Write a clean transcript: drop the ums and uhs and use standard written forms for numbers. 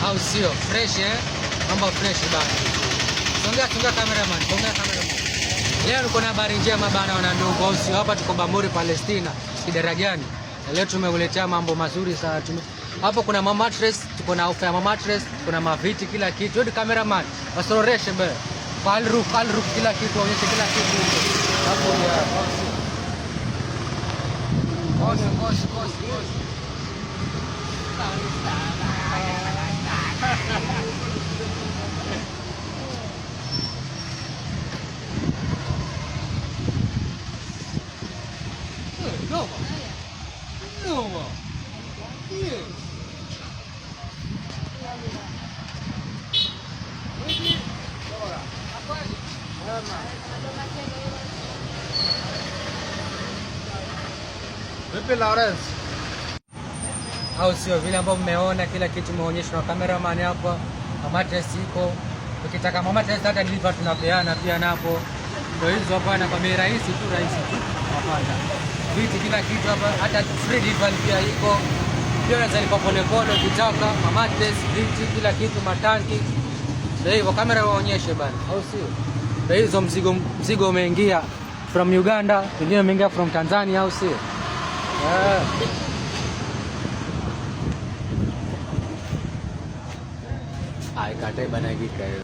Au sio? Fresh eh? Mambo fresh bana. Songea songea cameraman, songea cameraman. Leo niko na habari njema bana wana ndugu, au sio? Hapa tuko Bamburi Palestina, Kidarajani. Na leo tumekuletea mambo mazuri sana. Hapo kuna mattress, tuko na ofa ya mattress, kuna maviti, kila kitu. Wewe cameraman, wasororeshe be. Kwa alroof, alroof kila kitu, waonyeshe kila kitu huko. Hapo ya, au sio? Kosi, kosi, kosi, kosi. Noma. Noma. Yes. Vipi Lawrence? Au sio? Vile ambavyo mmeona kila kitu umeonyeshwa na cameraman hapa, mattress iko. Ukitaka mattress hata deliver tunapeana pia napo. Ndio hizo hapa na kwa bei rahisi tu, rahisi tu unapata. Viti kila kitu hapa, hata free delivery pia iko. Pia unaweza lipa polepole ukitaka, mattress, viti, kila kitu, matanki. Ndio hivyo, kamera waonyeshe bana, au sio? Ndio hizo, mzigo mzigo umeingia from Uganda, wengine umeingia from Tanzania, au sio? Yeah. Ai, katai bana kika hiyo.